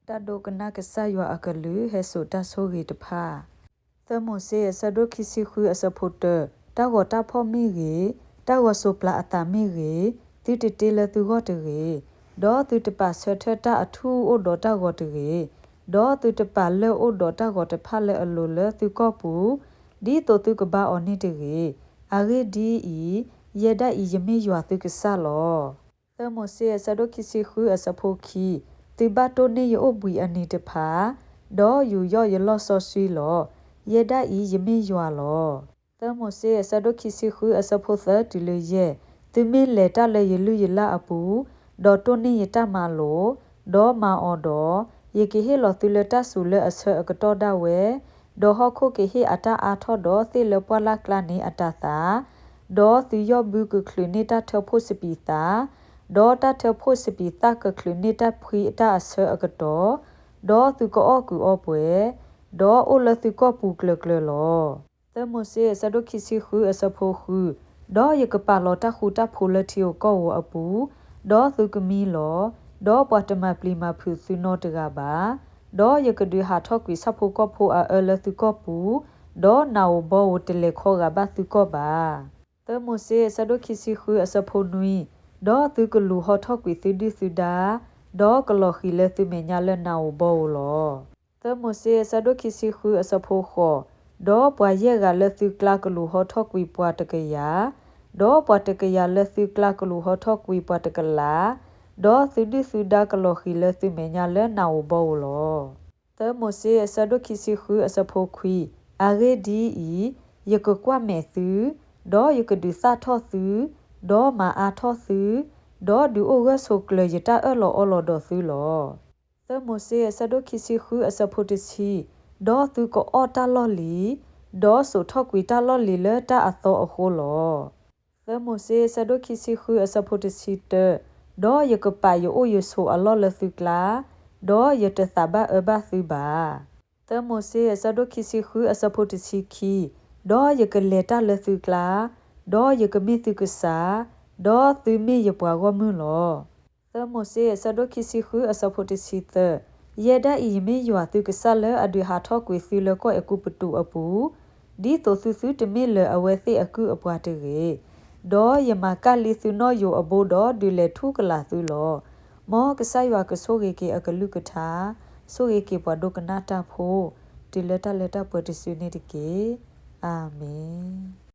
တၢ်ဒိကနၣ်ကစၢ်ယွၤအကလုၢ် ဟဲစိာ်တၢ်ဆိၣ်ဂ့ၤတဖၣ်. သၢမိၤၡ့အဆၢဒိၣ်ခံဆံဃုအဆၢဖိတၢ, တၢ်ဂီၤတၢ်ဖီၣ်မ့ၢ်ဂ့ၤ, တၢ်ဂီၤစိးပျၤအသးမ့ၢ်ဂ့ၤ, သုတတ့လၢသုဂီၢ်တဂ့ၤ, ဒီးသုတပာ်ဆၢထၢၣ်တၢ်အထူၣ်အိၣ်ဒီးတၢ်ဂီၤတဂ့ၤ, ဒီးသုတပာ်လၢၢ်အိၣ်ဒီးတၢ်ဂီၤတဖၣ်လၢအလိၤလၢသုကီၢ်ပူၤ, ဒ်သိးသုကဘါအီၤန့ၣ်တဂ့ၤ. အဂ့ၢ်ဒ်အံၤ, ယဲဒၣ်အံၤယမ့ၢ်ယွၤသုကစၢ်လီၤ. သၢမိၤၡ့အဆၢဒိၣ်ခံဆံဃုအဆၢဖိခံ, သုဘၣ်တိၢ်န့ၢ်ယအိၣ်ဘှံးအနံၤတဖၣ်, ဒီးယူးယီၣ်ယလီၢ်စီဆှံလီၤ. ယဲဒၣ်အံၤယမ့ၢ်ယွၤလီၤ. သၢမိၤၡ့အဆၢဒိၣ်ခံဆံဃုအဆၢဖိသၢတုၤလၢယဲၢ်, သုမ့ၢ်လဲၤတၢ်လၢယလုၢ်ယလၢ်အပူၤ, ဒီးတိၢ်န့ၢ်ယတၢ်မၤလိာ်, ဒီးမၤအီၤဒီး, ယကဟ့ၣ်လီၤသုလၢတၢ်စူၤလၢအဆၢအကတီၢ်ဒၣ်ဝဲ, ဒီးဟီၣ်ခိၣ်ကဟ့ၣ်အတၢ်အါထီၣ်ဒီးသ့ၣ်လၢပှၢ်လၢ်ကျါန့ၣ်အတၤသၣ်, ဒီးသုယီၢ်ဘုကချုးန့ၢ်တၢ်ထၢဖှိၣ်စပံးသၣ်, ဒီးတၢ်ထၢဖှိၣ်စပံးသၣ်ကချုးန့ၢ်တၢ်ဖှံတၢ်အဆၢအကတီၢ်, ဒီးသုကအီၣ်ကုးအီပှဲၤ, ဒီးအိၣ်လၢသုကီၢ်ပူၤကျၢၤကျၢၤလီၤ. သၢမိၤၡ့အဆၢဒိၣ်ခံဆံဃုအဆၢဖိဃု, ဒီးယကပာ်လီၤတၢ်ဃူတၢ်ဖိးလၢထံဧိၤကီၢ်ဧိၤအပူၤ, ဒီးသုကမံလီၤ, ဒီးပှၤတမၤပျံၤမၤဖုးသုနီတဂၤဘၣ်. ဒီးယကဒုးဟးထီၣ်ကွံာ်ဆၣ်ဖိကီၢ်ဖိအအၢလၢသုကီၢ်ပူၤ, ဒီးနးဧိၤဘီဧိၤတလဲၤခီဂာ်ဘၣ်သုကီၢ်ဘၣ်. သၢမိၤၡ့အဆၢဒိၣ်ခံဆံဃုအဆၢဖိနွံ, ဒီးသုကလူၤဟီထီၣ်ကွံာ်သုဒုၣ်သုဒါ, ဒီးကလီၤဃံၤလၢသုမဲာ်ညါလၢနးဧိၤဘီဧိၤလီၤ. သၢမိၤၡ့အဆၢဒိၣ်ခံဆံဃုအဆၢဖိဃိး, ဒီးပှၤယဲၢ်ဂၤလၢသုကျါကလူၤဟီထီၣ်ကွံာ်ပှၤတကယၤ, ဒီးပှၤတကယၤလၢသုကျါကလူၤဟီထီၣ်ကွံာ်ပှၤတကလး, ဒီးသုဒုၣ်သုဒါကလီၤဃံၤလၢသုမဲာ်ညါလၢနးဧိၤဘီဧိၤလီၤ. သၢမိၤၡ့အဆၢဒိၣ်ခံဆံဃုအဆၢဖိခွံ, အဂ့ၢ်ဒ်အံၤ, ယကကွၢ်မဲာ်သု, ဒီးယကဒုးသၣ်ထီၣ်သု, ဒီးမၤအါထီၣ်သု, ဒီးဒုးအိၣ်ဂၢၢ်ဆိးကျၢၤယတၢ်အၢၣ်လီၤအီလီၤဒီးသုလီၤ. သၢမိၤၡ့အဆၢဒိၣ်ခံဆံဃုအဆၢဖိတဆံ, ဒီးသုကအီၣ်တၢ်လီၢ်လံၤ, ဒီးစိာ်ထီၣ်ကွံာ်တၢ်လီၢ်လံၤလၢတၢ်အသီအဃိလီၤ. သၢမိၤၡ့အဆၢဒိၣ်ခံဆံဃုအဆၢဖိတဆံတၢ, ဒီးယကပာ်ယအိၣ်ယဆိးအလီၢ်လၢသုကျါ, ဒီးယတသးဘၣ်အၢဘၣ်သုဘၣ်. သၢမိၤၡ့အဆၢဒိၣ်ခံဆံဃုအဆၢဖိတဆံခံ, ဒီးယကလဲၤတၢ်လၢသုကျါ, ဒီးယကမ့ၢ်သုကစၢ်, ဒီးသုမ့ၢ်ယပှၤဂီၢ်မုၢ်လီၤ. သၢမိၤၡ့အဆၢဒိၣ်ခံဆံဃုအဆၢဖိတဆံသၢ, ယဲဒၣ်အံၤယမ့ၢ်ယွၤသုကစၢ်လၢအဒုးဟးထီၣ်ကွံာ်သုလၢကီၢ်အဲၤကူပတူးအပူၤ, ဒ်သိးသုသုတမ့ၢ်လၢၤအဝဲသ့ၣ်အကုၢ်အပှၤတဂ့ၤ, ဒီးယမၤကၢ်လံသုနီၣ်ယိၤအဘိဒီးဒုးလဲၤထူကလာ်သုလီၤ. မ်ကစၢ်ယွၤကဆိၣ်ဂ့ၤက့ၤအကလုၢ်ကထါ, ဆိၣ်ဂ့ၤက့ၤပှၤဒိကနၣ်တၢ်ဖိ, တုၤလၢတၢ်လၢတၢ်ပှဲၤတစုန့ၣ်တက့ၢ်. အၤမ့ၣ်.